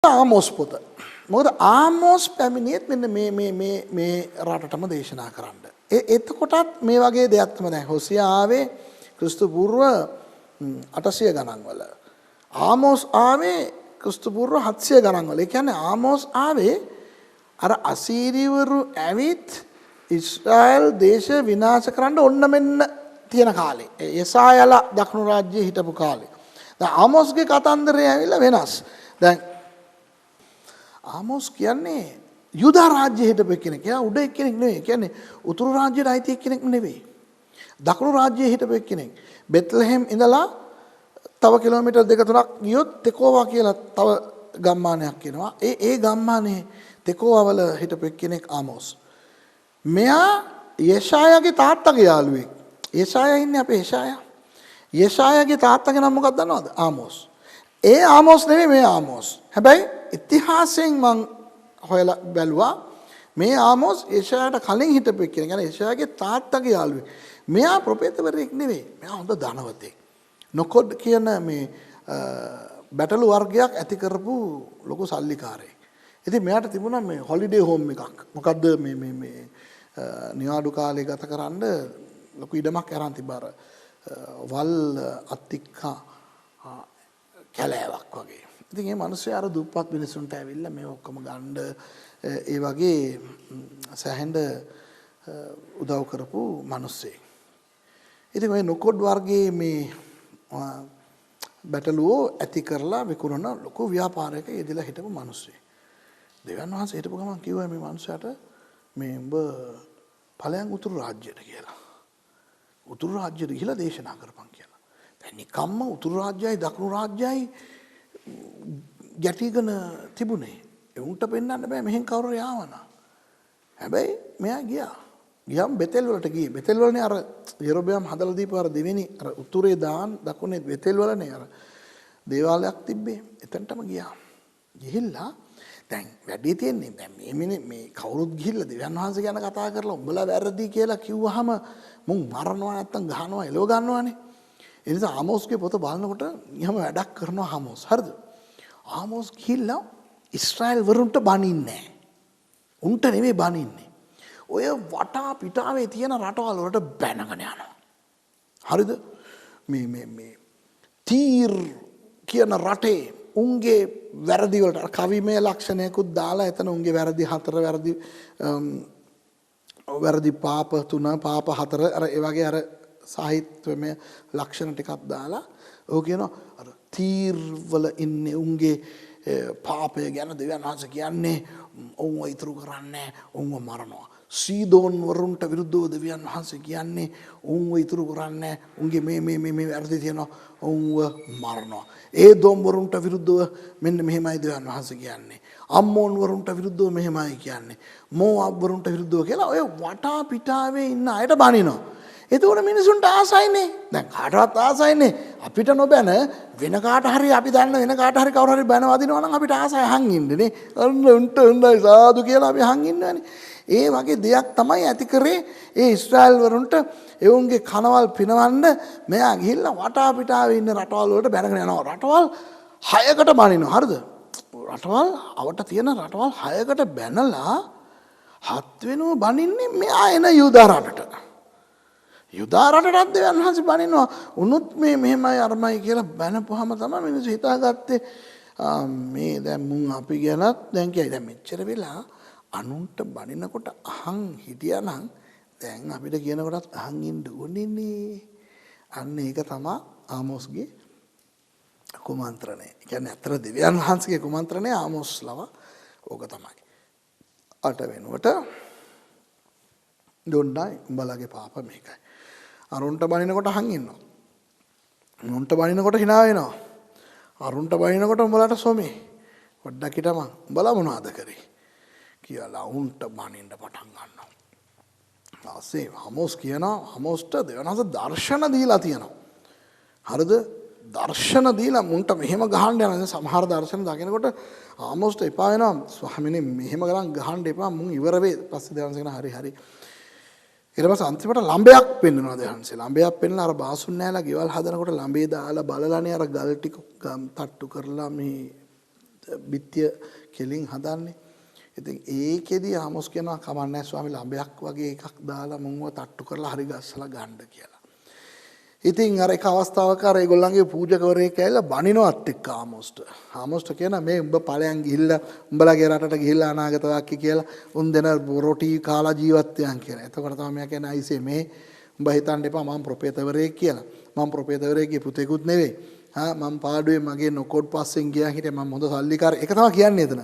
ආමෝස් පොත. මොකද ආමෝස් පැමිණියෙත් මෙන්න මේ මේ මේ මේ රටටම දේශනා කරන්න. එතකොටත් මේ වගේ දෙයක් තමයි. දැන් හොසියා ආවේ ක්‍රිස්තු පූර්ව 800 ගණන් වල. ආමෝස් ආවේ ක්‍රිස්තු පූර්ව 700 ගණන් වල. ඒ කියන්නේ ආමෝස් ආවේ අර අසීරිවරු ඇවිත් ඊශ්‍රායල් දේශය විනාශ කරන්න ඔන්න මෙන්න තියෙන කාලේ. යෙසායලා දකුණු රාජ්‍යයේ හිටපු කාලේ. දැන් ආමෝස්ගේ කතන්දරය ඇවිල්ලා වෙනස්. දැන් ආමෝස් කියන්නේ යුදා රාජ්‍යයේ හිටපු කෙනෙක්. එයා උඩ එක්කෙනෙක් නෙවෙයි. ඒ කියන්නේ උතුරු රාජ්‍යයට අයිති එක්කෙනෙක් නෙවෙයි. දකුණු රාජ්‍යයේ හිටපු එක්කෙනෙක්. බෙත්ලහෙම් ඉඳලා තව කිලෝමීටර් දෙක තුනක් ගියොත් තෙකෝවා කියලා තව ගම්මානයක් එනවා. ඒ ඒ ගම්මානයේ තෙකෝවා වල හිටපු එක්කෙනෙක් ආමෝස්. මෙයා යෙෂායාගේ තාත්තගේ යාළුවෙක්. යෙෂායා ඉන්නේ අපේ යෙෂායා. යෙෂායාගේ තාත්තගේ නම මොකක්ද දන්නවද? ආමෝස්. ඒ ආමෝස් නෙවෙයි මේ ආමෝස්. හැබැයි ඉතිහාසයෙන් මං හොයලා බැලුවා මේ ආමෝස් යෙෂායාට කලින් හිටපු එක්කෙනෙක්. يعني යෙෂායාගේ තාත්තගේ යාළුවෙක්. මෙයා ප්‍රොපේතවරයෙක් නෙවෙයි. මෙයා හොඳ ධනවතෙක්. නොකොඩ් කියන මේ බැටළු වර්ගයක් ඇති කරපු ලොකු සල්ලිකාරයෙක්. ඉතින් මෙයාට තිබුණා මේ හොලිඩේ හෝම් එකක්. මොකද්ද මේ මේ මේ නිවාඩු කාලේ ගත කරන්න ලොකු ඉඩමක් අරන් තිබ්බා. අර වල් අත්තික්කා කැලෑවක් වගේ. ඉතින් මේ මිනිස්සු අර දුප්පත් මිනිස්සුන්ට ඇවිල්ලා මේ ඔක්කොම ගන්න ඒ වගේ සෑහෙන්න උදව් කරපු මිනිස්සෙක්. ඉතින් ඔය නොකොඩ් වර්ගයේ මේ බැටළුවෝ ඇති කරලා විකුණන ලොකු ව්‍යාපාරයක යෙදিলা හිටපු මිනිස්සෙක්. දෙවියන් වහන්සේ හිටපු ගමන් කිව්වා මේ මිනිස්සයාට මේ උඹ ඵලයන් උතුරු රාජ්‍යයට කියලා. උතුරු රාජ්‍යයට ගිහිලා දේශනා කරපන් කියලා. දැන් නිකම්ම උතුරු රාජ්‍යයයි දකුණු රාජ්‍යයයි ගැටිගෙන තිබුණේ. ඒ උන්ට පෙන්වන්න බෑ මෙහෙන් කවුරු හරි ආවනම්. හැබැයි මෙයා ගියා. ගියාම බෙතෙල් වලට ගියේ. බෙතෙල් වලනේ අර යෙරොබියාම් හදලා දීපු අර දෙවෙනි අර උතුරේ දාන් දකුණේ බෙතෙල් වලනේ අර දේවාලයක් තිබ්බේ. එතනටම ගියා. ගිහිල්ලා දැන් වැඩි තියෙන්නේ දැන් මේ මේ කවුරුත් ගිහිල්ලා දෙවියන් වහන්සේ ගැන කතා කරලා උඹලා වැරදි කියලා කිව්වහම මුන් මරනවා නැත්තම් ගහනවා එලව ගන්නවානේ. ඒ නිසා ආමෝස්ගේ පොත බලනකොට නියම වැඩක් කරනවා ආමෝස්. හරිද? ආමෝස් ගිහිල්ලා ඊශ්‍රායල් වරුන්ට බනින්නේ නැහැ. උන්ට නෙමෙයි බනින්නේ. ඔය වටා පිටාවේ තියෙන රටවල් වලට බැනගෙන යනවා. හරිද? මේ මේ මේ තීර් කියන රටේ උන්ගේ වැරදි වලට අර කවිමය ලක්ෂණයකුත් දාලා එතන උන්ගේ වැරදි හතර වැරදි වැරදි පාප තුන පාප හතර අර ඒ වගේ අර සාහිත්‍යමය ලක්ෂණ ටිකක් දාලා ඔහු කියනවා අර තීර් වල ඉන්නේ උන්ගේ පාපය ගැන දෙවියන් වහන්සේ කියන්නේ ඔවුන්ව ඉතුරු කරන්නේ ඔවුන්ව මරනවා. සීදෝන් වරුන්ට විරුද්ධව දෙවියන් වහන්සේ කියන්නේ ඔවුන්ව ඉතුරු කරන්නේ උන්ගේ මේ මේ මේ මේ වැරදි තියෙනවා ඔවුන්ව මරනවා. ඒදෝම් වරුන්ට විරුද්ධව මෙන්න මෙහෙමයි දෙවියන් වහන්සේ කියන්නේ. අම්මෝන් වරුන්ට විරුද්ධව මෙහෙමයි කියන්නේ. මෝඅබ් වරුන්ට විරුද්ධව කියලා ඔය වටා පිටාවේ ඉන්න අයට බනිනවා. එතකොට මිනිසුන්ට ආසයිනේ. දැන් කාටවත් ආසයිනේ. අපිට නොබැන වෙන කාට හරි අපි දන්න වෙන කාට හරි කවුරු හරි බැන වදිනවා නම් අපිට ආසයි අහන් ඉන්නනේ. අන්න උන්ට හොඳයි සාදු කියලා අපි අහන් ඉන්නවනේ. ඒ වගේ දෙයක් තමයි ඇති කරේ ඒ ඊශ්‍රායල් වරුන්ට එවුන්ගේ කනවල් පිනවන්න මෙයා ගිහිල්ලා වටා පිටාවේ ඉන්න රටවල් වලට බැනගෙන යනවා. රටවල් 6කට බනිනවා. හරිද? රටවල් අවට තියෙන රටවල් 6කට බැනලා 7 වෙනුව බනින්නේ මෙයා එන යුදා රටට. යුදා රටටත් දෙවියන් වහන්සේ බනිනවා. උනුත් මේ මෙහෙමයි අරමයි කියලා බැනපුවාම තමයි මිනිස්සු හිතාගත්තේ මේ දැන් මුන් අපි ගැනත් දැන් කියයි. දැන් මෙච්චර වෙලා අනුන්ට බනිනකොට අහන් හිටියානම් දැන් අපිට කියන කොටත් අහන් ඉන්න ඕනේනේ. අන්න ඒක තමයි ආමෝස්ගේ කුමන්ත්‍රණය. ඒ කියන්නේ අතර දෙවියන් වහන්සේගේ කුමන්ත්‍රණය ආමෝස් ලව ඕක තමයි. අට වෙනුවට දුන්නයි උඹලගේ පාප මේකයි. අරුන්ට බනිනකොට අහන් ඉන්නවා. උන්ට බනිනකොට හිනා වෙනවා. අරුන්ට බනිනකොට උඹලට සොමේ. පොඩ්ඩක් හිටමන් උඹලා මොනවද කරේ කියලා උන්ට බනින්න පටන් ගන්නවා. ඊපස්සේ ආමෝස් කියනවා ආමෝස්ට දෙවියන් වහන්සේ දර්ශන දීලා තියෙනවා. හරිද? දර්ශන දීලා මුන්ට මෙහෙම ගහන්න යනවා. දැන් සමහර දර්ශන දකිනකොට ආමෝස්ට එපා වෙනවා. ස්වාමීනි මෙහෙම ගලන් ගහන්න එපා මුන් ඉවර වේ. පස්සේ දෙවියන් වහන්සේ කියනවා හරි හරි. ඊට පස්සේ අන්තිමට ළඹයක් පෙන්වනවා දෙවියන් වහන්සේ. ළඹයක් පෙන්වලා අර බාසුන් නෑලා ගෙවල් හදනකොට ළඹේ දාලා බලලානේ අර ගල් ටික තට්ටු කරලා මේ බිත්තිය කෙලින් හදන්නේ. ඉතින් ඒකෙදි ආමොස් කියනවා කමක් නැහැ ස්වාමී, ළඹයක් වගේ එකක් දාලා මුන්ව තට්ටු කරලා හරි ගස්සලා ගන්න කියලා. ඉතින් අර එක අවස්ථාවක අර ඒගොල්ලන්ගේ පූජකවරයෙක් ඇවිල්ලා බනිනවත් එක්ක ආමොස්ට. ආමොස්ට කියනවා මේ උඹ ඵලයන් ගිහිල්ලා උඹලගේ රටට ගිහිල්ලා අනාගත වාක්‍ය කියලා උන් දෙන රොටි කාලා ජීවත් වෙයන් කියලා. එතකොට තමයි මෙයා කියන්නේ අයිසේ මේ උඹ හිතන්න එපා මම ප්‍රොපේතවරයෙක් කියලා. මම ප්‍රොපේතවරයෙක්ගේ පුතෙකුත් නෙවෙයි. හා මම පාඩුවේ මගේ නොකොඩ් පස්සෙන් ගියා හිටියේ, මම හොඳ සල්ලිකාරයෙක්. ඒක තමයි කියන්නේ එතන.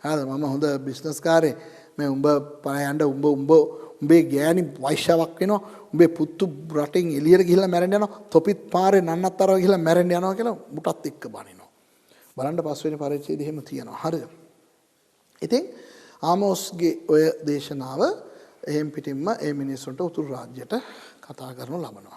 හරිද? මම හොඳ බිස්නස් කාරයෙක්. මේ උඹ ඵලයන් උඹ උඹ උඹේ ගෑණි වෛශ්‍යාවක් වෙනවා. උඹේ පුත්තු රටෙන් එළියට ගිහිල්ලා මැරෙන්න යනවා. තොපිත් පාරේ නන්නත්තරව ගිහිල්ලා මැරෙන්න යනවා කියලා මුටත් එක්ක බනිනවා. බලන්න පස්වෙනි පරිච්ඡේදය එහෙම තියෙනවා. හරිද? ඉතින් ආමෝස්ගේ ඔය දේශනාව එහෙම් පිටින්ම ඒ මිනිස්සුන්ට උතුරු රාජ්‍යයට කතා කරනු ලබනවා.